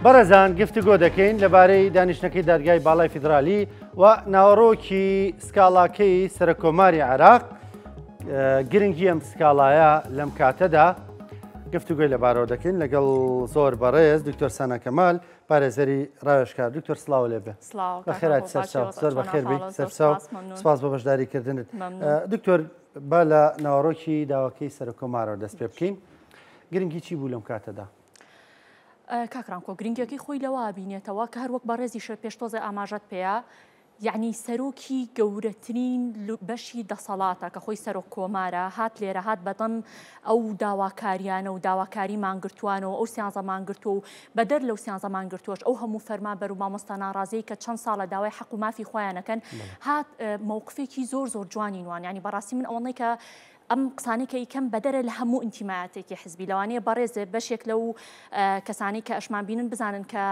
بەڕێزان گفتوگۆ دەکەین لەبارەی دانیشتنەکەی دادگای باڵای فیدرالی و ناوەڕۆکی سکاڵاکەی سەرکۆماری عێراق گرنگی ئەم سکاڵایە لەم کاتەدا گفتوگۆی لەبارەوە دەکەین لەگەڵ زۆر بەڕێز دکتۆر سانا کەمال پارێزەری ڕاوێژکار. دکتۆر سڵاو لێ بێ. بەخێرات سەرچاو زۆر بەخێر بی سەرچاو سپاس بۆ بەشداریکردنت. دکتۆر با لە ناوەڕۆکی داواکەی سەرۆککۆمارەوە دەست پێ بکەین. گرنگی چی بوو لەم کاتەدا؟ کاک ڕانکۆ گرنگیەکەی خۆی لەوە بینێتەوە کە هەروەک بەڕێزیشە پێش تۆزێ ئاماژەت پێیا یەعنی سەرۆکی گەورەترین بەشی دەسەڵاتە کە خۆی سەرۆک کۆمارە هات لێرە هات بەدەم ئەو داواکاریانە و داواکاری مانگرتووانەوە ئەو سیانزە مانگرتووە و بەدەر لەو سیانزە مانگرتووەش ئەو هەموو فەرمانبەر و مامۆستا ناڕازیەی کە چەند ساڵە داوای حەق و مافی خۆیانەکەن هات مەوقفێکی زۆر زۆر جوانی نوان یعنی بەڕاستی من ئەوەندەی کە ئەم قسانەی کە ئیکەم بەدەرە لە هەموو ئینتیمایاتێکی حزبی لەوانەیە بەڕێزێ بەشێک لەو کەسانەی کە ئەشمان بینن بزانن کە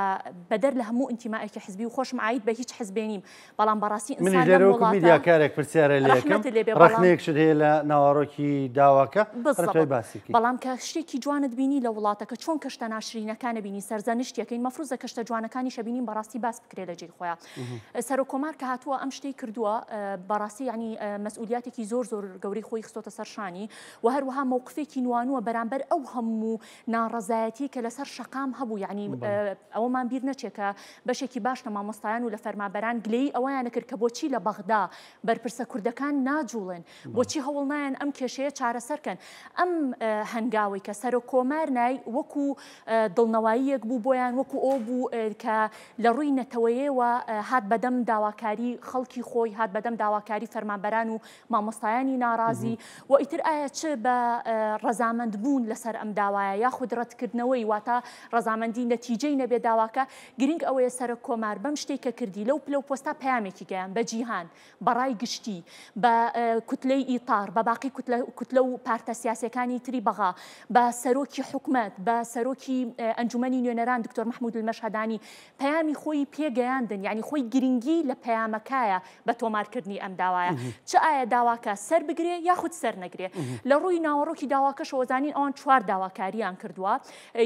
بەدەر لە هەموو ئینتیمایەکی حزبی و خۆشم عاید بە هیچ حزبێ نیم بەڵام بەڕاستی ئینسان لەم وڵاتە میدیاکارێک پرسیارە لێکەم ڕەخنەیەکشت هەیە لە ناوەڕۆکی داواکە بزەبت بەڵام کە شتێکی جوانت بینی لە وڵاتەکە چۆن کە شتە ناشرینەکانە بینی سەرزەنشتیەکەین مەفروزە کە شتە جوانەکانیشە بینین بەڕاستی باس بکرێ لە جێی خۆیان. سەرۆک کۆمار کە هاتووە ئەم شتەی کردووە بەڕاستی یعنی مەسئولیاتێکی زۆر زۆر گەورەی خۆی خستۆتە سەر شانی و هەروەها مەوقفێکی نوانووە بەرامبەر ئەو هەموو ناڕەزایەتی کە لەسەر شەقام هەبوو یعنی ئەوەمان بیر نەچێت کە بەشێکی باش لە مامۆستایان و لە فەرمانبەران گلەیی ئەوەیان کرد کە بۆچی لە بەغدا بەرپرسە کوردەکان ناجوڵێن بۆچی هەوڵ نایەن ئەم کێشەیە چارەسەر کەن؟ ئەم هەنگاوەی کە سەرۆک کۆمار نای وەکو دڵنەواییەک بوو بۆیان، وەکو ئەوە بوو کە لە ڕووی نەتەوەیەوە هات بەدەم داواکاری خەڵکی خۆی، هات بەدەم داواکاری فەرمانبەران و مامۆستایانی ناڕازی و ئیتر ئایا چ بە ڕەزامەند بوون لەسەر ئەم داوایە یاخود ڕەتکردنەوەی واتە ڕەزامەندی نەتیجەی نەبێ داواکە، گرنگ ئەوەیە سەرۆک کۆمار بەم شتەی کە کردی لەو پلە و پۆستە پەیامێکی گەیاند بە جیهان، بە ڕای گشتی، بە کوتلەی ئیتار، بە باقی کوتلە و پارتە سیاسیەکانی تری بەغا، بە سەرۆکی حکومەت، بە سەرۆکی ئەنجومەنی نوێنەران دکتۆر مەحمود المەشهەدانی پەیامی خۆی پێ گەیاندن، یانی خۆی گرنگی لە پەیامەکایە بە تۆمارکردنی ئەم داوایە. چ ئایا داواکە سەر بگرێ یاخود سەر نەگرێ. لە ڕووی ناوەڕۆکی داواکەشەوە زانین ئەوان چوار داواکاریان کردووە.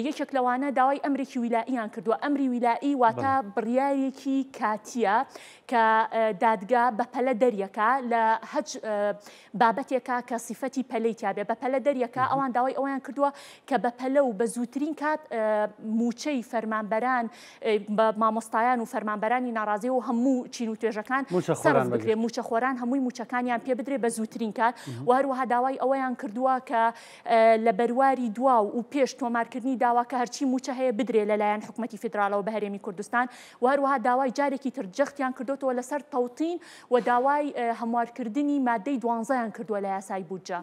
یەکێک لەوانە داوای ئەمرێکی ویلائیان کردووە. ئەمری ویلائی واتە بڕیارێکی کاتیە کە دادگا بەپەلە دەریەکا لە هەچ بابەتێکا کە سیفەتی پەلەی تیابێ بەپەلە دەریەکا، ئەوان داوای ئەوەیان کردووە کە بەپەلە و بە زووترین کات مووچەی فەرمانبەران بە مامۆستایان و فەرمانبەرانی ناڕازی و هەموو چین و توێژەکان سەرف بکرێ، مووچەخۆران هەمووی مووچەکانیان پێ بدرێ بە زووترین کات و هەروەها داوای ئەوەیان کردووە کە لە بەرواری دواو و پێش تۆمارکردنی داواکە هەرچی مووچە هەیە بدرێ لەلایەن حکومەتی فیدراڵەوە بە هەرێمی کوردستان و هەروەها داوای جارێکی تر جەختیان کردۆتەوە لەسەر تەوتین و داوای هەموارکردنی مادەی دوانزەیان کردووە لە یاسای بودجە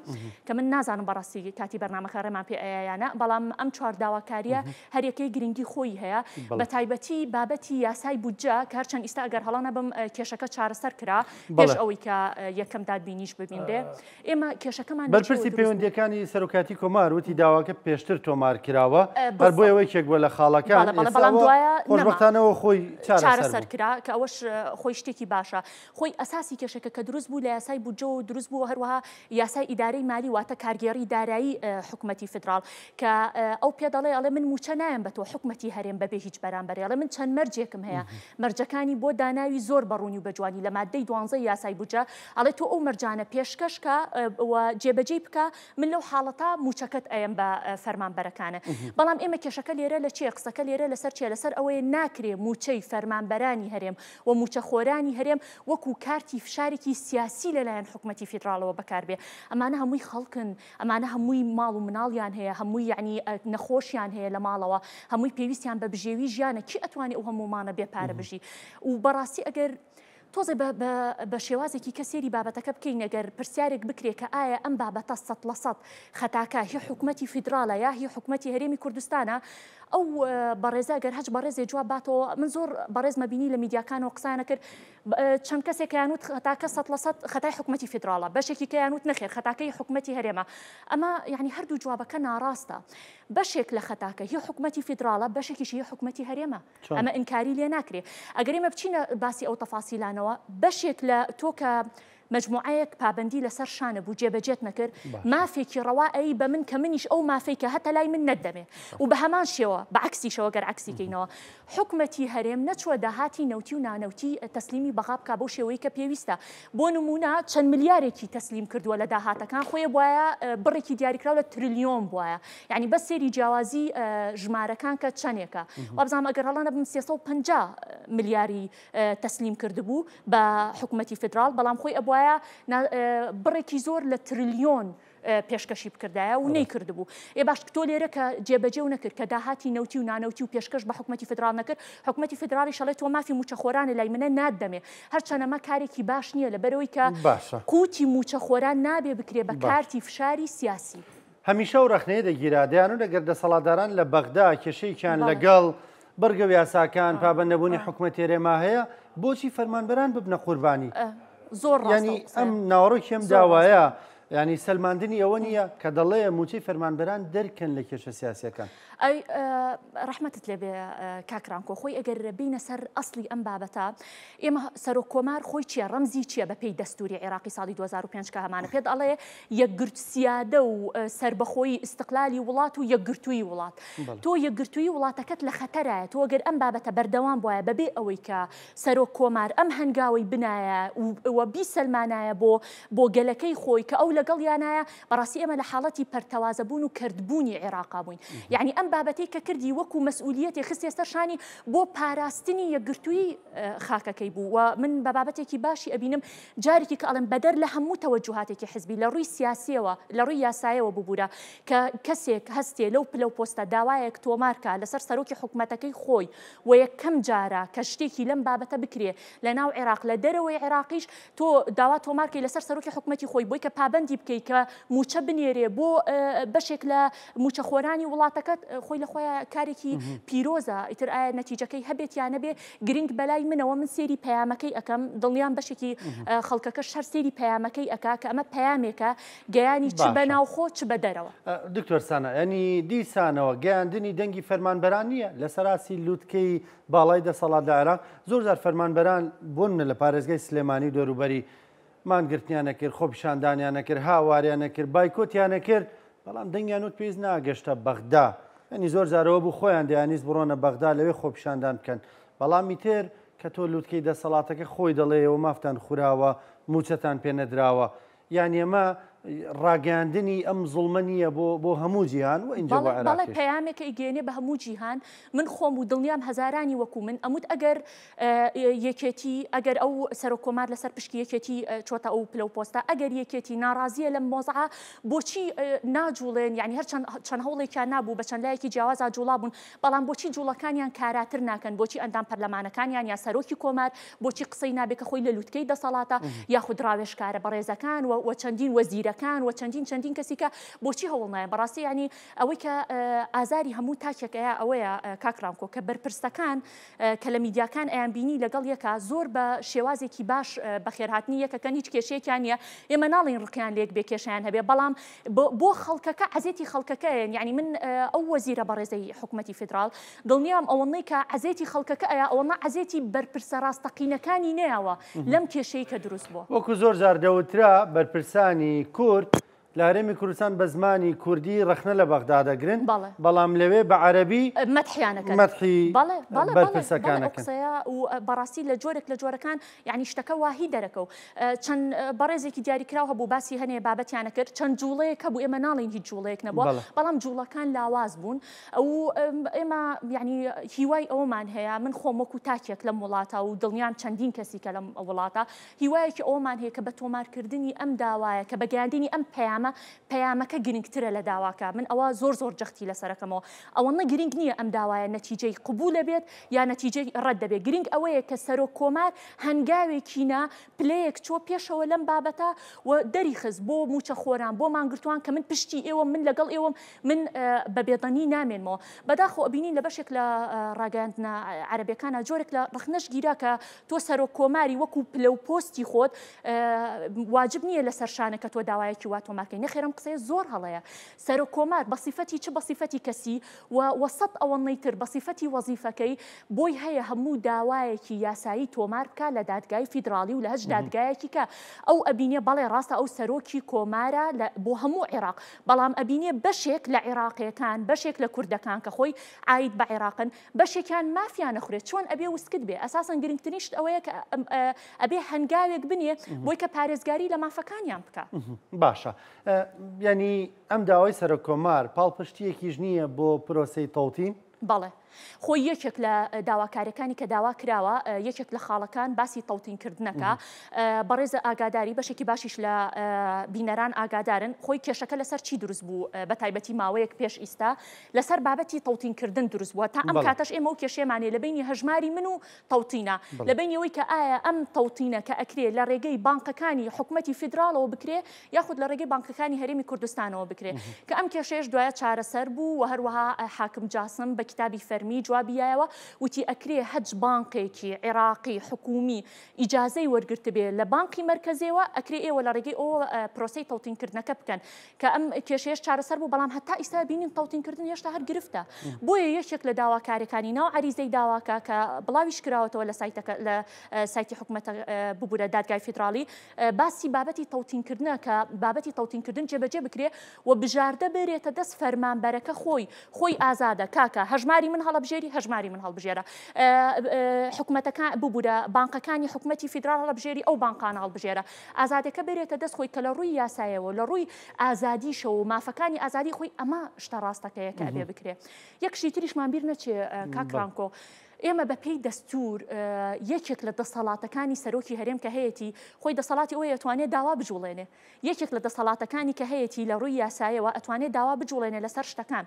کە من نازانم بەڕاستی کاتی بەرنامەکە ڕێمان پێ ئەیا یا نا، بەڵام ئەم چوار داواکارییە هەریەکەی گرنگی خۆی هەیە بە تایبەتی بابەتی یاسای بودجە کە هەرچەند ئیستا ئەگەر هەڵە نەبم کێشەکە چارەسەر کرا پێش ئەوەی کە یەکەم دادبینیش ببینرێ. ئێمە کێشەکەمان لە چیەوە بەرپرسی دروست بوو؟ پەیوەندییەکانی سەرۆکایەتی کۆمار وتی داواکە پێشتر تۆمار کراوە، هەر بۆیە یەکێک بووە لە خاڵەکان، بەڵێ بەڵێ ئێستا بەڵام ئەوە دوایە نەما. خۆشبەختانەوە خۆی چارەسەر چارەسەر بوو. کرا کە ئەوەش خۆی شتێکی باشە. خۆی ئەساسی کێشەکە کە دروست بوو لە یاسای بودجەوە دروست بوو هەروەها یاسای ئیدارەی مالی واتە کارگێڕی دارایی حکومەتی فیدراڵ کە ئەو پێ دەڵێ ئەڵێ من مووچە نایەم بە تۆ حکومەتی هەرێم بەبێ هیچ بەرامبەرێ ئەڵێ من چەند مەرجێکم هەیە مەرجەکانی بۆ داناوی زۆر بە ڕوونی و بە جوانی لە ماددەی دوانزەی یاسای بودجە ئەڵێ تۆ ئەو مەرجانە پێشکەش کە و جێبەجێی بکە من لەو حاڵەتە مووچەکەت ئەیەم بە فەرمانبەرەکانە. بەڵام ئێمە کێشەکە لێرە لە چییە؟ قسەکە لێرە لەسەر چییە؟ لەسەر ئەوەیە ناکرێ مووچەی فەرمانبەرانی هەرێم و مووچەخۆرانی هەرێم وەکو کارتی فشارێکی سیاسی لەلایەن حکومەتی فیدراڵەوە بەکاربێ. ئەمانە هەمووی خەڵکن، ئەمانە هەمووی ماڵ و مناڵیان هەیە، هەمووی یەعنی نەخۆشیان هەیە لە ماڵەوە، هەمووی پێویستیان بە بژێوی ژیانە، کێ ئەتوانێ ئەو هەموو مانە بێ پارە بژی؟ و بەڕاستی ئەگەر تۆزێ بە بە بە شێوازێکی کە سەیری بابەتەکە بکەین ئەگەر پرسیارێک بکرێ کە ئایا ئەم بابەتە 100% خەتاکە هی حکومەتی فیدراڵە یا هی حکومەتی هەرێمی کوردستانە ئەو بەڕێزە گەر هەچ بەڕێزێ جواب باتەوە من زۆر بەڕێزمە بینی لە میدیاکانەوە قسانە کرد چەند کەسێکیان وت خەتاکە 100% خەتای حکومەتی فیدراڵە بەشێکی کەیان وت نەخێر خەتاکەی حکومەتی هەرێمە ئەمە یعنی هەردوو جوابەکە ناڕاستە بەشێک لە خەتاکە هی حکومەتی فیدراڵە بەشێکیش هی حکومەتی هەرێمە ئەمە ئینکاری لێ ناکرێ. ئەگەر ئێمە بچینە باسی ئەو تەفاسیلانەوە، بەشێک لە تۆ کە مەجموعەیەک پابەندی لەسەر شانە بوو جێبەجێت نەکرد، مافێکی ڕەوا ئەیی بە من کە منیش ئەو مافەی کە هەتە لای من نەتدەمێ و بە هەمان شێوە بە عەکسیشەوە گەر عەکسی کەینەوە حکومەتی هەرێم نەچووە داهاتی نەوتی و نانەوتی تەسلیمی بەغا بکا بەو شێوەی کە پێویستە بۆ نموونە چەند ملیارێکی تەسلیم کردووە لە داهاتەکان خۆی بوایە بڕێکی دیاریکراو لە ترلیۆن بوایە یعنی بەس سەیری جیاوازی ژمارەکان کە چەندێکە وابزانم ئەگەر هەڵە نەبم 350 ملیاری تەسلیم کردبوو بە حکومەتی فیدراڵ، بەڵام خۆی ئەبوایە بڕێکی زۆر لە ترلیۆن پێشکەشی بکردایە و نەیکردبوو. ئێ باش تۆ لێرە کە جێبەجێ و نەکرد، کە داهاتی نەوتی و نانەوتی و پێشکەش بە حکومەتی فیدراڵ نەکرد، حکومەتی فیدراڵیش ئەڵێ تۆ مافی مووچەخۆرانە لای منە ناتدەمێ. هەرچەند ئەمە کارێکی باش نییە لەبەرئەوەی کە قوتی مووچەخۆران نابێ بکرێ بە کارتی فشاری سیاسی. هەمیشە ئەو ڕەخنەیە دەگیرا، دەیانوت ئەگەر دەسەڵاتداران لە بەغدا کێشەیەکیان لەگەڵ بڕگە و یاساکان، پابەندنەبوونی حکومەتی هەرێما هەیە، بۆچی فەرمانبەران ببنە قوربانی؟ زۆر ڕاستە یانی ئەم ناوەڕۆکی ئەم داوایە یانی سەلماندنی ئەوە نییە کە دەڵێ مووچەی فەرمانبەران دەرکەن لە کێشە سیاسییەکان. ئەی ڕەحمەتت لێ بێ کاک ڕانکۆ، خۆی ئەگەر بێینە سەر ئەسڵی ئەم بابەتە، ئێمە سەرۆک کۆمار خۆی چیە ڕەمزی چیە بە پێی دەستوری عێراقی ساڵی 2005 کە هەمانە پێت ئەڵێ یەکگرت سیادە و سەربەخۆیی ئیستقلالی وڵات و یەکگرتووی وڵات تۆ یەکگرتووی وڵاتەکەت لە خەتەرایە تۆ گەر ئەم بابەتە بەردەوام بوایە بەبێ ئەوەی کە سەرۆک کۆمار ئەم هەنگاوەی بنایە و بیسەلمانایە بۆ بۆ گەلەکەی خۆی کە ئەو لەگەڵیانایە بەڕاستی ئێمە لە حاڵەتی پەرتەوازەبوون و کەرتبوونی عێراقا بووین یعنی ئەم بابەتەی کە کردی وەکو مەسئولیەتێ خستیە سەر شانی بۆ پاراستنی یەکگرتوویی خاکەکەی بوو و من بە بابەتێکی باشی ئەبینم جارێکی کە ئەڵێم بەدەر لە هەموو تەوەجوهاتێکی حزبی لە ڕووی سیاسیەوە لە ڕووی یاسایەوە ببورە کە کەسێک هەستێ لەو پلە و پۆستە داوایەک تۆمارکا لەسەر سەرۆکی حکومەتەکەی خۆی و یەکەم جارە کە شتێکی لەم بابەتە بکرێ لە ناو عێراق لە دەرەوەی عێراقیش تۆ داوا تۆمارکەی لەسەر سەرۆکی حکومەتی خۆی بۆی کە پابەندی بکەی کە مووچە بنێرێ بۆ بەشێک لە مووچەخۆرانی وڵاتەکەت خۆی لە خۆیا کارێکی پیرۆزە ئیتر ئایا نەتیجەکەی هەبێت یا نەبێ گرنگ بەلای منەوە من سەیری پەیامەکەی ئەکەم دڵنیام بەشێکی خەڵکەکەش هەر سەیری پەیامەکەی ئەکا کە ئەمە پەیامێکە گەیانی چ بە ناوخۆ چ بە دەرەوە. دکتۆر سانا یانی دیسانەوە گەیاندنی دەنگی فەرمانبەران نییە لەسەر ئاستی لوتکەی باڵای دەسەڵات لە عێراق، زۆر جار فەرمانبەران بۆنمونە لە پارێزگای سلێمانی و دەوروبەری مانگرتنیان ئەکرد، خۆپیشاندانیان ئەکرد، هاواریان ئەکرد، بایکۆتیان ئەکرد، بەڵام دەنگیان وەک پێویست ناگەشتە بەغدا. یانی زۆر جار ئەوە بوو خۆیان دەیانویست بڕۆنە بەغدا لەوێ خۆپیشاندان بکەن، بەڵام ئیتر کە تۆ لوتکەی دەسەڵاتەکە خۆی دەڵێ ئێوە مافتان خوراوە، مووچەتان پێ نەدراوە. یانی ئەمە ڕاگەیاندنی ئەم زوڵمە نییە بۆ بۆ هەموو جیهان و ئینجا بۆ بەڵێ بەڵێ عێراقیش. پەیامێکە ئەیگەیەنێ بە هەموو جیهان من خۆم و دڵنیام هەزارانی وەکو من ئەموت ئەگەر یەکێتی ئەگەر ئەو سەرۆک کۆمار لەسەر پشکی یەکێتی چۆتە ئەو پلە و پۆستە ئەگەر یەکێتی ناڕازیە لەم مۆزعە بۆچی ناجوڵێن یعنی هەر چەند چەند هەوڵێکیان نابوو بە چەند لایەکی جیاوازا جوڵا بوون بەڵام بۆچی جوڵەکانیان کاراتر ناکەن بۆچی ئەندام پەرلەمانەکانیان یا سەرۆکی کۆمار بۆچی قسەی نابێ کە خۆی لە لوتکەی دەسەڵاتە یاخود ڕاوێژکارە بەڕێزەکان و چەندین وەزیرەکان و چەندین چەندین کەسی کە بۆچی هەوڵ نایەن بەڕاستی یعنی ئەوەی کە ئازاری هەموو تاکێک ئەیا ئەوەیە کاک ڕامکۆ کە بەرپرسەکان کە لە میدیاکان ئەیان بینی لەگەڵ یەکا زۆر بە شێوازێکی باش بەخێرهاتنی یەکەکەن هیچ کێشەیەکیان نییە ئێمە ناڵین ڕقیان لێک بێ کێشیان هەبێ بەڵام بۆ خەڵکەکە عەزێتی خەڵکەکەیەن یعنی من ئەو وەزیرە بەڕێزەی حکوومەتی فیدراڵ دڵنیام ئەوەنەی کە عەزێتی خەڵکەکە ئەیا ئەوەنە عەزێتی بەرپرسە ڕاستەقینەکانی نەیاوە لەم کێشەی کە دروست بووە. وەکو زۆر جار دەوترا بەرپرسانی کورد لە هەرێمی کوردستان بە زمانی کوردی ڕەخنە لە بەغدا دەگرن، بەڵام لەوێ بە عەرەبی مەدحیان ئەکەن. مەدحی بەڵێ، بەڵێ، بەڵێ، بەرپرسەکان بەڵێ، ئەو ئەکەن. قسەیە و بەڕاستی لە جۆرێک لە جۆرەکان یانی شتەکە واهی دەرەکەو. چەند بەڕێزێکی دیاریکراو هەبوو باسی هەنێ بابەتیان ئەکرد، چەند جوڵەیەک هەبوو ئێمە ناڵێین هیچ جوڵەیەک نەبووە، بەڵام جوڵەکان لاواز بوون. و ئێمە یانی هیوای ئەوەمان هەیە، من خۆم وەکو تاکێک لەم وڵاتە و دڵنیام چەندین کەسی کە لەم وڵاتە، هیوایەکی ئەوەمان هەیە کە بە تۆمارکردنی ئەم داوایە، کە بە گەیاندنی ئەم پەیامە، پەیامەکە گرنگترە لە داواکە، من ئەوە زۆر زۆر جەختی لەسەرەکەمەوە، ئەوەنە گرنگ نییە ئەم داوایە نەتیجەی قبوڵە بێت یا نەتیجەی ڕەت دەبێت، گرنگ ئەوەیە کە سەرۆک کۆمار هەنگاوێکی نا، پلەیەک چووە پێشەوە لەم بابەتە و دەریخست بۆ مووچەخۆران، بۆ مانگرتووان کە من پشتی ئێوەم، من لەگەڵ ئێوەم، من بە بێدەنگی نامێنمەوە. بەداخەوە ئەبینین لە بەشێک لە ڕاگەیاندنە عەرەبیەکانا جۆرێک لە ڕەخنەش گیرا کە تۆ سەرۆک کۆماری وەکو پلە و پۆستی خۆت واجب نییە لەسەر شانە کە تۆ داوایەکی وا تۆمارکەی. کەین. نەخێر ئەم قسەیە زۆر هەڵەیە. سەرۆک کۆمار بە سیفەتی چ بە سیفەتی کەسی و وە سەت ئەوەنەی تر بە سیفەتی وەزیفەکەی بۆی هەیە هەموو داوایەکی یاسایی تۆمار بکا لە دادگای فیدراڵی و لە هەچ دادگایەکی کە ئەو ئەبینێ بەڵێ ڕاستە ئەو سەرۆکی کۆمارە لە بۆ هەموو عێراق بەڵام ئەبینێ بەشێک لە عێراقیەکان بەشێک لە کوردەکان کە خۆی عاید بە عێراقن بەشێکیان مافیان ئەخورێ چۆن ئەبێ وسکت بێ ئەساسەن گرنگترین شت ئەوەیە کە ئەبێ هەنگاوێک بنێ بۆی کە پارێزگاری لە مافەکانیان بکا. باشە یانی ئەم داوای سەرۆک کۆمار پاڵپشتیەکیش نییە بۆ پرۆسەی تەوتین؟ بەڵێ خۆی یەکێک لە داواکاریەکانی کە داوا کراوە یەکێک لە خاڵەکان باسی تەوتین کردنەکە بەڕێزە ئاگاداری بەشێکی باشیش لە بینەران ئاگادارن خۆی کێشەکە لەسەر چی دروست بوو بە تایبەتی ماوەیەک پێش ئیستا لەسەر بابەتی تەوتین کردن دروست بووە تا ئەم کاتەش ئێمە و کێشەیەمان هەیە لە بەینی هەژماری من و تەوتینە لە بەینی ئەوەی کە ئایا ئەم تەوتینە کە ئەکرێ لە ڕێگەی بانقەکانی حکومەتی فیدراڵەوە بکرێ یاخود لە ڕێگەی بانقەکانی هەرێمی کوردستانەوە بکرێ کە ئەم کێشەیەش دوایە چارەسەر بوو و هەروەها حاکم جاسم بە کتابی فەرمی جوابی یایەوە وتی ئەکرێ هەچ بانقێکی عێراقی حکومی ئیجازەی وەرگرتبێ لە بانقی مەرکەزیەوە ئەکرێ ئێوە لە ڕێگەی ئەوە پرۆسەی تەوتین کردنەکە بکەن کە ئەم کێشەیەش چارەسەر بوو، بەڵام هەتا ئیستا بینین تەوتین کردن هێشتا هەر گرفتە. بۆیە یەکێک لە داواکاریەکانی ناو عەریزەی داواکە کە بڵاویش کراوەتەوە لە سایتەکە لە سایتی حکومەتە ببورە دادگای فیدراڵی باسی بابەتی تەوتین کردنە کە بابەتی تەوتین کردن جێبەجێ بکرێ و بژاردە بێرێتە دەست فەرمانبەرەکە خۆی خۆی ئازادە کاکە هەژماری من هەڵەبژێری هەژماری من هەڵبژێرە حکومەتەکان ببورە بانقەکانی حکومەتی فیدراڵ هەڵەبژێری ئەو بانقانە هەڵبژێرە ئازادەکە بێرێتە دەست خۆی کە لە ڕووی یاسایەوە لە ڕووی ئازادیشەوە و مافەکانی ئازادی خۆی ئەمە شتە ڕاستەکەیە کە ئەبێ بکرێ. یەک شتی تریشمان بیر نەچێ کاک ڕانکۆ ئێمە بە پێی دەستور یەکێک لە دەسەڵاتەکانی سەرۆکی هەرێم کە هەیەتی خۆی دەسەڵاتی ئەوەیە ئەتوانێ داوا بجوڵێنێ یەکێک لە دەسەڵاتەکانی کە هەیەتی لە ڕووی یاسایەوە ئەتوانێ داوا بجوڵێنێ لەسەر شتەکان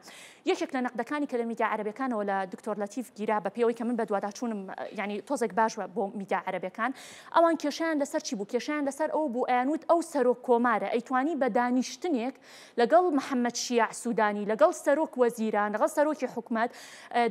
یەکێک لە نەقدەکانی کە لە میدیا عەرەبیەکانەوە لە دکتۆر لەتیف گیرا بە پێی ئەوەی کە من بەدواداچوونم یانی تۆزێک باش بە بۆ میدیا عەرەبیەکان ئەوان کێشەیان لەسەر چی بوو کێشەیان لەسەر ئەوە بوو ئەیانوت ئەو سەرۆک کۆمارە ئەیتوانی بە دانیشتنێک لەگەڵ محەممەد شیاع سوودانی لەگەڵ سەرۆک وەزیران لەگەڵ سەرۆکی حکومەت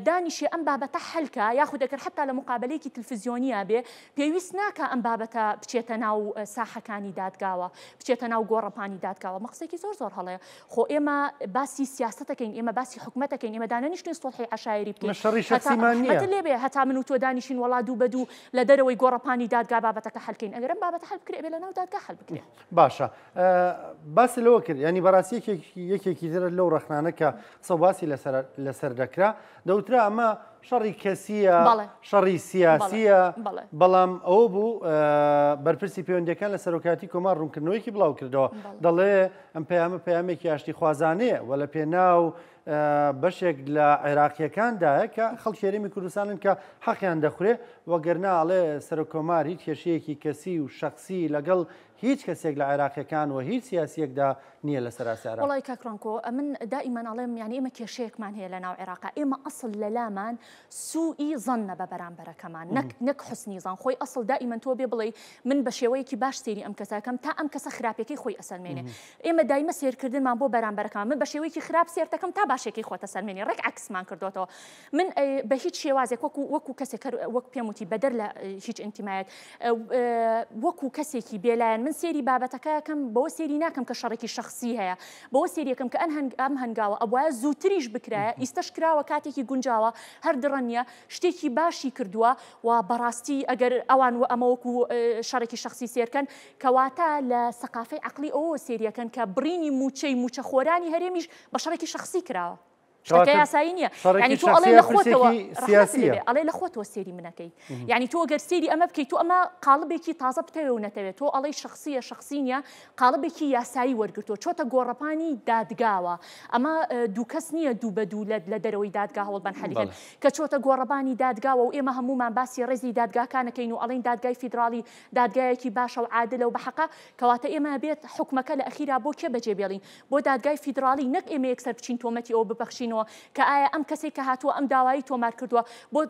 دانیشێ ئەم بابەتە حەلکا یاخود ئەگەر حتا لە مقابلەیەکی تلفزیۆنیا بێ پێویست ناکا ئەم بابەتە بچێتە ناو ساحەکانی دادگاوە بچێتە ناو گۆڕەپانی دادگاوە ئەمە قسەیەکی زۆر زۆر هەڵەیە خۆ ئێمە باسی سیاسەتەکەین ئێمە باسی حکومەتەکەین ئێمە دانەنیشتین سوڵحی عەشایەری بکەین ئەمە شەڕی شەخسیمان نییە. هەتا ڕەحمەتت لێ بێ هەتا من و تۆ دانیشین وەڵا دوو بە دوو لە دەرەوەی گۆڕەپانی دادگا بابەتەکە حەل کەین ئەگەر ئەم بابەتە حەل بکرێ ئەبێ لە ناو دادگا حەل بکرێ. باشە باست لەوە کرد یانی بەڕاستی یەکێکی یەکێکی ترە لەو ڕەخنانە کە قسە و باسی لەسەر لەسەر دەکرا دەوترا ئەمە شەڕی کەسییە، شەڕی سیاسییە، بەڵام ئەوە بوو بەرپرسی پەیوەندییەکان لە سەرۆکایەتی کۆمار ڕوونکردنەوەیەکی بڵاوکردەوە، دەڵێ ئەم پەیامە پەیامێکی ئاشتیخوازانەیە و لە پێناو بەشێک لە عێراقییەکاندایە کە خەڵکی هەرێمی کوردستانن کە حەقیان دەخورێ، وەگەرنا ئەڵێ سەرۆککۆمار هیچ کێشەیەکی کەسی و شەخسی لەگەڵ هیچ کەسێک لە عێراقیەکان و هیچ سیاسیەکدا نیە لەسەر ئاستی عێراق. وەڵای کاک ڕەنکۆ ئەمن دائیمەن ئەڵێم یانی ئێمە کێشەیەکمان هەیە لە ناو عێراقا ئێمە ئەسڵ لەلامان سوئی زەنە بە بەرامبەرەکەمان نەک نەک حوسنی زەن خۆی ئەسڵ دائیمەن تۆ بێ بڵێی من بە شێوەیەکی باش سەیری ئەم کەسە ئەکەم تا ئەم کەسە خراپیەکەی خۆی ئەسەلمێنێ ئێمە دایمە سێرکردنمان بۆ بەرامبەرەکەمان من بە شێوەیەکی خراپ سێرتەکەم تا باشێکەی خۆت ئەسەلمێنی ڕێک عەکسمان کردۆتەوە من بە هیچ شێوازێک وەکو وەکو کەسێک هەر وەک پێم وتی بەدەر لە هیچ ئینتیمایەک وەکو کەسێکی بێلایەن من سێری بابەتەکە کەم بەوە سێری ناکەم کە شەڕێکی شخصی هەیە بەوە سێریەکەم کە ئەن هەنگ ئەم هەنگاوە ئەبواە زووتریش بکرایە ئیستەش کراوە کاتێکی گونجاوە هەر دڕە نییە شتێکی باشی کردووە و بەڕاستی ئەگەر ئەوان و ئەمە وەکو شەڕێکی شخصی سێرکەن کەواتە لە سەقافەی عقلی ئەوە سێریەکەن کە بڕینی موچەی موچەخۆرانی هەرێمیش بە شەڕێکی شخصی کراوە. شتەکە یاسایی نییە یعنی تۆ ئەڵێ لە خۆتەوە سیاسیە ئەڵێ لە خۆتەوە سێری منەکەی یعنی تۆ گەر سێری ئەمە بکەیت تۆ ئەمە قاڵبێکی تازە بتەوێ و نەتەوێت تۆ ئەڵێی شخصیە شخصی نییە قاڵبێکی یاسایی وەرگرتووە چۆتە گۆڕەپانی دادگاوە ئەمە دوو کەس نییە دوو بە دوو لە دەرەوەی دادگا هەوڵ بەن حەلیکەن کە چۆتە گۆڕەپانی دادگاوە و ئێمە هەموومان باسی ڕێزی دادگاکانەکەین و ئەڵێین دادگای فیدراڵی دادگایەکی باشە و عادلە و بەحەقە کەواتە ئێمە بێت حوکمەکە لە ئەخیرا بۆ کێ بەجێ بێڵین بۆ دادگای فیدڕاڵی نەک ئێمە یەکسەر بچین تۆمەتی ئەوە ببەخشینەوە کە ئایا ئەم کەسەی کە هاتووە ئەم داوایەی تۆمار کردووە بۆ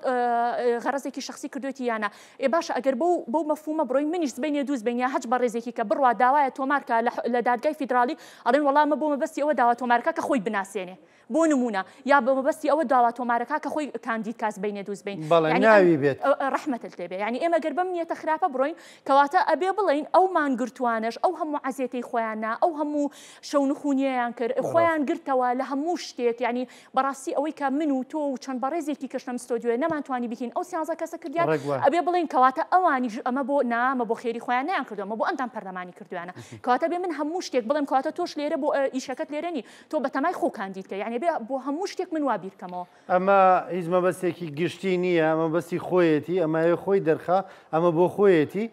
غەڕەزێکی شەخسی کردوێتی یا نا ئێ باشە ئەگەر بەو بەو مەفهومە بڕۆین منیش سبەینێ دووسبەینێ یا هەچ بەڕێزێکی کە بڕوا داوایە تۆمار کا لە دادگای فیدڕاڵی ئەڵێن وەڵا ئەمە بۆ مەبەستی ئەوە داوا تۆمار کا کە خۆی بناسێنێ. بۆ نموونە یا بە مەبەستی ئەوە داوا تۆمارەکا کە خۆی کاندید کا سبەینێ دووس بین بەڵێ یعنی ئەم ناوی بێت. ڕەحمەتت لێ بێ یعنی ئێمە گەر بەم نیەتە خراپە بڕۆین کەواتە ئەبێ بڵێین ئەو مانگرتووانەش ئەو هەموو عەزێتەی خۆیان نا ئەو هەموو شەونخونیەیان کرد خۆیان گرتەوە لە هەموو شتێک یعنی بەڕاستی ئەوەی کە من و تۆ و چەند بەڕێزێکی کەش لەم ستۆدیۆیە نەمانتوانی بیکەین ئەو سیانزە کەسە کردیان ڕێک وایە. ئەبێ بڵێین کەواتە ئەوانیش ئەمە بۆ نا ئەمە بۆ خێری خۆیان نەیان کردووە ئەمە بۆ ئەندام پەرلەمانی کردویانە کەواتە بێ من هەموو شتێک بڵێم کەواتە تۆش لێرە بۆ ئیشەکەت لێرە نی تۆ بەتەمای خۆ کاندید کە یعنی بێ بۆ هەموو شتێک من وا بیرکەمەوە. ئەمە هیچ مەبەستێکی گشتی نییە، مەبەستی خۆیەتی، ئەمەوێ خۆی دەرخا، ئەمە بۆ خۆیەتی.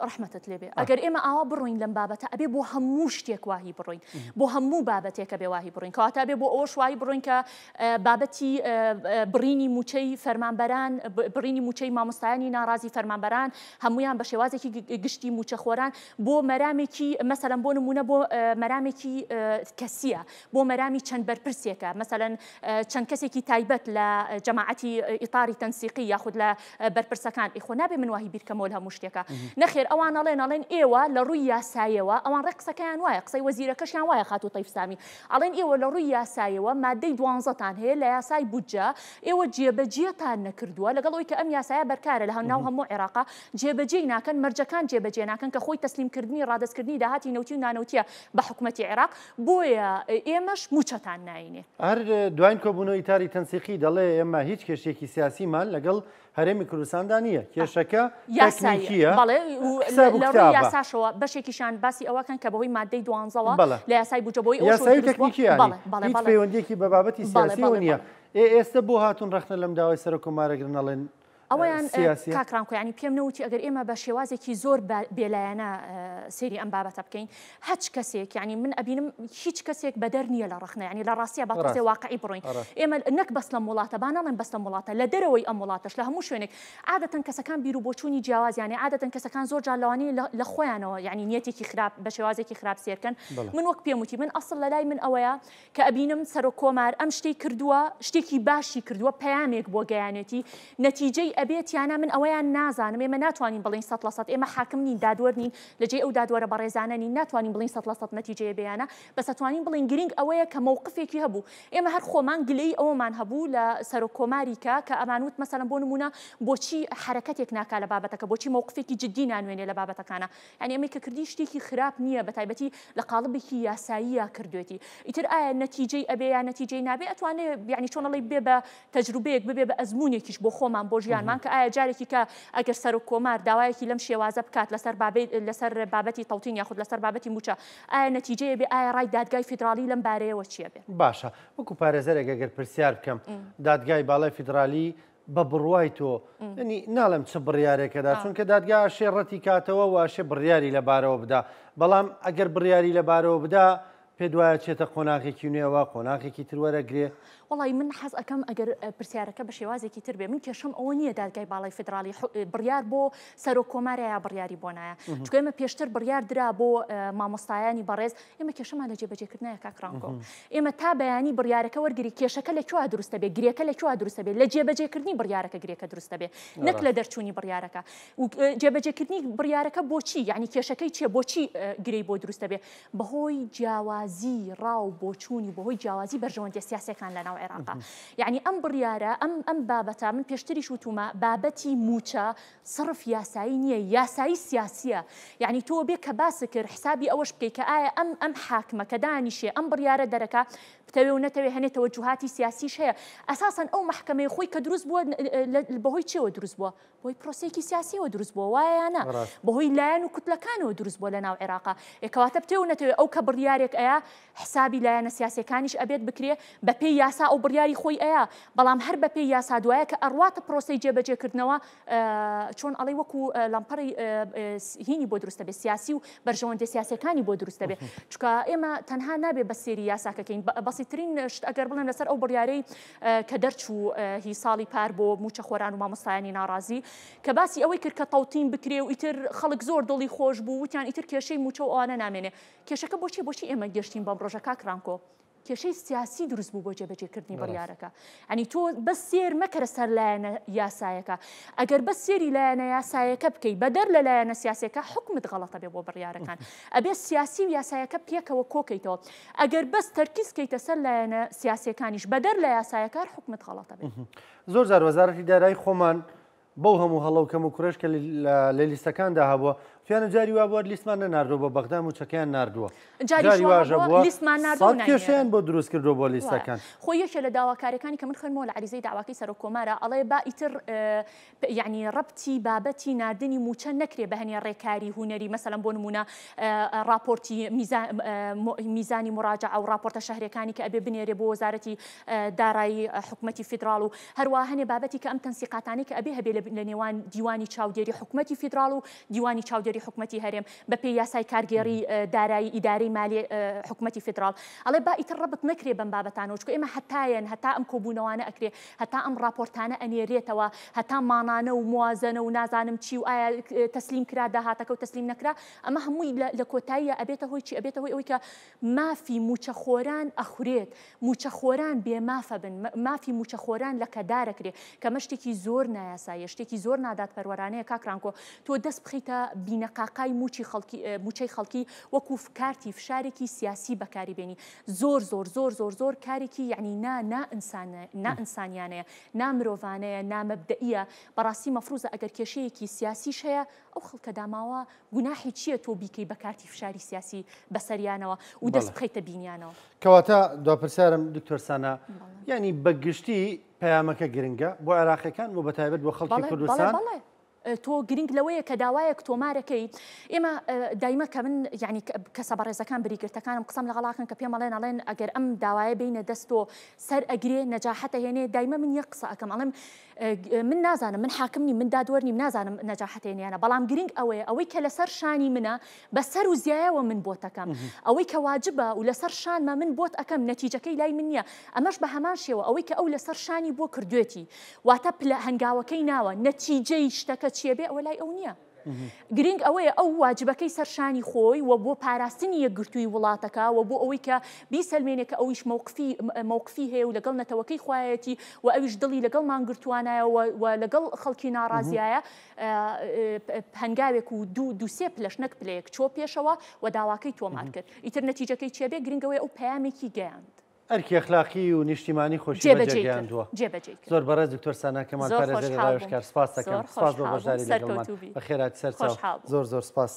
ڕەحمەتت لێ بێ ئەگەر ئێمە ئاوا بڕۆین لەم بابەتە ئەبێ بۆ هەموو شتێک واهی بڕۆین، بۆ هەموو بابەتێک ئەبێ واهی بڕۆین، کەواتە ئەبێ بۆ ئەوەش واهی بڕۆین کە بابەتی بڕینی مووچەی فەرمانبەران، بڕینی مووچەی مامۆستایانی ناڕازی فەرمانبەران هەموویان بە شێوازێکی گشتی مووچەخۆران بۆ مەرامێکی مەسەلەن بۆ نموونە بۆ مەرامێکی کەسییە، بۆ مەرامی چەند بەرپرسێکە، مەسەلەن چەند کەسێکی تایبەت لە جەماعەتی ئیتاری تەنسیقی یاخود لە بەرپرسەکان، ئیخۆ نابێ من واهی بیرکەمەوە لە هەموو شتێکە. نەخێر ئەوان ئەڵێن ئەڵێن ئێوە لە ڕووی یاسایەوە، ئەوان ڕێک قسەکەیان وایە، قسەی وەزیرەکەشیان وایە خاتوو تەیف سامی، ئەڵێن ئێوە لە ڕووی یاسایەوە مادەی دوانزەتان هەیە لە یاسای بودجە، ئێوە جێبەجێتان نەکردووە، لەگەڵ ئەوەی کە ئەم یاسایە بەرکارە لە ناو هەموو عێراقا، جێبەجێی ناکەن، مەرجەکان جێبەجێ ناکەن کە خۆی تەسلیمکردنی ڕادەستکردنی داهاتی نەوتی و نانەوتییە بە حکومەتی عێراق، بۆیە ئێمەش مووچەتان ناینێ. هەر دواین کۆبوونەوەی ئیتاری تەنسیقی دەڵێ ئێمە هیچ کێشەیەکی سیاسیمان لەگەڵ هەرێمی کوردستاندا نییە، کێشەکە تەکنیکییە، بەڵێ و حساب و لە ڕووی کتابە. یاساشەوە بەشێکیشیان باسی ئەوە کەن کە بەهۆی مادەی دوانزەوە بەڵێ. لە یاسای بودجە بۆی ئەوەشەوە یاسایی و دروست بووە. تەکنیکییە، بەڵێ، بەڵێ، هیچ بەڵێ. پەیوەندییەکی بە بابەتی بەڵێ، سیاسییەوە بەڵێ، نییە. بەڵێ. ئێ ئێستە بۆ هاتوون ڕەخنە لەم داوای سەرۆککۆمارەگرن ئەڵێن ئەوەیان سیاسیە؟ کاک ڕانکۆ یانی پێم نەوتی ئەگەر ئێمە بە شێوازێکی زۆر بێلایەنە سەیری ئەم بابەتە بکەین هەچ کەسێک یانی من ئەبینم هیچ کەسێک بەدەر نییە لە ڕەخنە یانی لە ڕاستیە با تۆزێ واقعی بڕۆین ئێمە نەک بەس لەم وڵاتە با نەڵێم بەس لەم وڵاتە لە دەرەوەی ئەم وڵاتەش لە هەموو شوێنێک عادەتەن کەسەکان بیر و بۆچوونی جیاوازیانێ عادەتەن کەسەکان زۆر جار لەوانەیە لە خۆیانەوە یانی نیەتێکی خراپ بە شێوازێکی خراپ سێرکەن من وەک پێم وتی من ئەسڵ لە لای من ئەوەیە کە ئەبینم سەرۆک کۆمار ئەم شتەی کردووە شتێکی باشی کردووە پەیامێک بۆ گەیانێتی نەتیجەی ئەبێت یانا من ئەوەیان نازانم ئێمە ناتوانین بڵێین 100% ئێمە حاکم نین دادوەر نین لە جێی ئەو دادوەرە بەڕێزانە نین ناتوانین بڵێین 100% نەتیجەیە بێیانە بەس ئەتوانین بڵێین گرنگ ئەوەیە کە مەوقفێکی هەبوو ئێمە هەر خۆمان گلەیی ئەوەمان هەبوو لە سەرۆک کۆماری کە کە ئەمانوت مەسەلەن بۆ نمونە بۆچی حەرەکەتێک ناکا لە بابەتەکە بۆچی مەوقفێکی جدی نانوێنێ لە بابەتەکانە یانی ئەمەی کە کردی شتێکی خراپ نییە بەتایبەتی لە قاڵبێکی یاساییە کردوێتی ئیتر ئایا نەتیجەی ئەبێ یا نەتیجەی نابێ ئەتوانێ یعنی چۆن ئەڵێی بێ بە تەجروبەیەک ببێ بە ئەزموونێکیش بۆ خۆمان بۆ ژیانمان کە ئایا جارێکی کە ئەگەر سەرۆک کۆمار داوایەکی لەم شێوازە بکات لەسەر بابەی لەسەر بابەتی تەوتین یاخود لەسەر بابەتی مووچە ئایا نەتیجەیە بێ ئایا ڕای دادگای فیدراڵی لەم بارەیەوە چییە بێ؟ باشە وەکو پارێزەرێک ئەگەر پرسیار بکەم دادگای باڵای فیدرالی بە بڕوای تۆ ینی ناڵێم چ بڕیارێکەدا چونکە دادگا ئەشێ ڕەتی کاتەوە و ئەشێ بڕیاری لەبارەوە بدا بەڵام ئەگەر بڕیاری لەبارەوە بدا پێت وایە چێتە قۆناغێکی نوێوە قۆناغێکی تر وەرەگرێ؟ وەڵی من حەز ئەکەم ئەگەر پرسیارەکە بە شێوازێکی تر بێ من کێشەم ئەوە نییە دادگای باڵای فیدراڵی بڕیار بۆ سەرۆک کۆمارە یا بڕیاری بۆ نایە چونکە ئێمە پێشتر بڕیار درا بۆ مامۆستایانی بەڕێز ئێمە کێشەمان لە جێبەجێکردنایە کاک ڕانکۆ ئێمە تا بەیانی بڕیارەکە وەرگری کێشەکە لە کوێ دروستە بێ گرێکە لە کوێ دروستە بێ لە جێبەجێکردنی بڕیارەکە گرێکە دروستە بێ نەک لە دەرچوونی بڕیارەکە و جێبەجێکردنی بڕیارەکە بۆچی یعنی کێشەکەی چیە بۆچی گرێی بۆ دروستە بێ بەهۆی جیاوازی ڕا و بۆچوونی بەهۆی جیاوازی بەرژەوەندیە سیاسەکان لە ناو عێراقا یعنی ئەم بڕیارە ئەم ئەم بابەتە من پێشتریش وتومە بابەتی موچە سڕف یاسایی نییە یاسایی سیاسیە یعنی تۆ بێ کە باس کرد حسابی ئەوەش بکەی کە ئایا ئەم ئەم حاکمە کە دانیشێ ئەم بڕیارە دەرەکا بتەوێ و نەتەوێ هەنێ تەوەجوهاتی سیاسیش هەیە ئەساسەن ئەو مەحکەمەی خۆی کە دروست بووە بەهۆی چیەوە دروست بووە بۆی پرۆسەیەکی سیاسیەوە دروست بووە وایە یا نا بەهۆی لایەن و کوتلەکانەوە دروست بووە لە ناو عێراقا ئێ کەواتە بتەوێ و نەتەوێ ئەو کە بڕیارێک ئەیا حسابی لایەنە سیاسیەکانیش ئەبێت بکرێ بەپێی یاسا ئەو بڕیاری خۆی ئەیا بەڵام هەر بەپێی یاسا دوایە کە ئەڕواتە پرۆسەی جێبەجێکردنەوە چۆن ئەڵێی وەکو لەمپەڕی هینی بۆ دروستە بێ سیاسی و بەرژەوەندی سیاسەکانی بۆ دروستە بێ چکە ئێمە تەنها نابێ بە سێری یاساکەکەین بەسیترین شت ئەگەر بڵێن لەسەر ئەو بڕیارەی کە دەرچوو هی ساڵی پار بۆ موچە خۆران و مامۆستایانی ناڕازی کە باسی ئەوەی کرد کە تەوتین بکرێ و ئیتر خەڵک زۆر دڵی خۆش بوو وتیان ئیتر کێشەی موچە و ئەوانە نامێنێ کێشەکە بۆچی بۆچی ئێمە گەشتین بەم ڕۆژە کاک ڕانکۆ؟ کێشەی سیاسی دروست بوو بۆ جێبەجێکردنی بڕیارەکە. یانی تۆ بەس سێر مەکەرە سەر لایەنە یاسایەکە. ئەگەر بەس سێری لایەنە یاسایەکە بکەی بەدەر لە لایەنە سیاسیەکە حوکمت غەڵەتە بێ بۆ بڕیارەکان. ئەبێ سیاسی و یاسایەکە پێکەوە کۆکەیتەوە. ئەگەر بەس تەرکیز کەیتە سەر لایەنە سیاسیەکانیش بەدەر لە یاسایەکە هەر حوکمت غەڵەتە بێ. زۆر جار وەزارەتی دارایی خۆمان بەو هەموو هەڵە و کەموکوڕیش کە لە لیستەکاندا هەبووە، وتویانە جاری وا بووە لیستمان نەناردووە بۆ بەغدا مووچەکەیان ناردووە. جاری واش هەبووە لیستمان ناردووە سەد کێشەیان بۆ دروست کردووە بۆ لیستەکان. خۆی یەکێ لە داواکاریەکانی کە من خوێندمەوە لە عەریزەی داواکەی سەرۆک کۆمارە ئەڵێ با ئیتر یەعنی ڕەبتی بابەتی ناردنی مووچە نەکرێ بە هەنێ ڕێکاری هونەری مەسەلەن بۆ نموونە ڕاپۆرتی میزانی مراجعە و ڕاپۆرتە شەهرەکانی کە ئەبێ بنێرێ بۆ وەزارەتی دارایی حکومەتی فیدراڵ و هەروەها هەنێ بابەتی کە ئەم تەنسیقاتانەی کە ئەبێ هەبێ لە نێوان دیوانی چاودێری حکومەتی فیدراڵ و دیوانی چاودێری حکومەتی هەرێم بە پێی یاسای کارگێڕی دارایی ئیدارەی مالی حکومەتی فیدراڵ ئەڵێ با ئیتر ڕەبت نەکرێ بەم بابەتانەوە چونکە ئێمە هەتایەن هەتا ئەم کۆبوونەوانە ئەکرێ هەتا ئەم ڕاپۆرتانە ئەنێرێتەوە هەتا مانانە و موازەنە و نازانم چی و ئایا تەسلیم کرا داهاتەکە و تەسلیم نەکرا ئەمە هەمووی لە کۆتاییە ئەبێتە هۆی چی ئەبێتە هۆی ئەوەی کە مافی مووچەخۆران ئەخورێت، مووچەخۆران بێ ماف ئەبن، مافی مووچەخۆران لەکەدار ئەکرێ، کە ئەمە شتێکی زۆر نایاساییە، شتێکی زۆر نادادپەروەرانەیە کاک ڕانکۆ، تۆ دەست بخەیتە بینەقاقای مووچی خەڵکی، مووچەی خەڵکی وەکوو کارتی فشارێکی سیاسی بەکاری بێنی، زۆر زۆر زۆر زۆر زۆر کارێکی یەعنی نا نا ئینسان نا ئینسانیانەیە، نا مرۆڤانەیە، نا مەبدەئیە، بەڕاستی مەفروزە ئەگەر کێشەیەکی سیاسیش هەیە ئەو خەڵکە داماوە گوناحی چییە تۆ بیکەی بە کارتی فشاری سیاسی بەسەریانەوە و دەست بخەیتە بینیانەوە؟ کەواتە دوا پرسیارم دکتۆر سانا یعنی بە گشتی پەیامەکە گرنگە بۆ عێراقیەکان و بەتایبەت بۆ خەڵکی کوردستان؟ تۆ گرنگ لەوەیە کە داوایەک تۆمارەکەی ئێمە دایمە کە من یعنی کەسە بەڕێزەکان بریگرتەکانم قسەم لەگەڵاکەن کە پێم ئەڵێن ئەڵێن ئەگەر ئەم داوایە بینە دەست تۆ سەر ئەگرێ نەجاحەتە هێنێ دایمە من یەک قسە ئەکەم ئەڵێم من نازانم من حاکم نیم من دادوەر نیم نازانم نەجاحەتێن یانە بەڵام گرنگ ئەوەیە ئەوەی کە لەسەر شانی منە بە سەر و زیایەوە من بۆت ئەکەم ئەوەی کە واجبە و لەسەر شانمە من بۆت ئەکەم نەتیجەکەی لای من نییە ئەمەش بە هەمان شێوە ئەوەی کە ئەو لەسەر شانی بۆ کردوێتی واتە پلە هەنگاوەکەی ناوە نەتیجەی شتەکە چیە بێ ئەوە لای ئەو نییە. گرنگ ئەوەیە ئەو واجبەکەی سەر شانی خۆی و بۆ پاراستنی یەکگرتووی وڵاتەکە و بۆ ئەوەی کە بیسەلمێنێ کە ئەویش مەوقفی مەوقفی هەیە و لەگەڵ نەتەوەکەی خوایەتی و ئەویش دڵی لەگەڵ مانگرتووانایە و لەگەڵ خەڵکی ناڕازیایە هەنگاوێک و دوو دوو سێ پلەش نەک پلەیەک چۆ پێشەوە و داواکەی تۆمار کرد ئیتر نەتیجەکەی چێ بێ گرنگ ئەوەیە ئەو پەیامێکی گەیاند. ئەرکی ئەخلاقی و نیشتیمانی خۆشی بەجێ گەیاندووە. زۆر بەڕێز دکتۆر سانا کەمال پارێزەری ڕاوێژکار سپاست دەکەم. سپاس بۆ بەشداری لەگەڵمان. بەخێرهاتی سەرچاو. زۆر زۆر سپاس.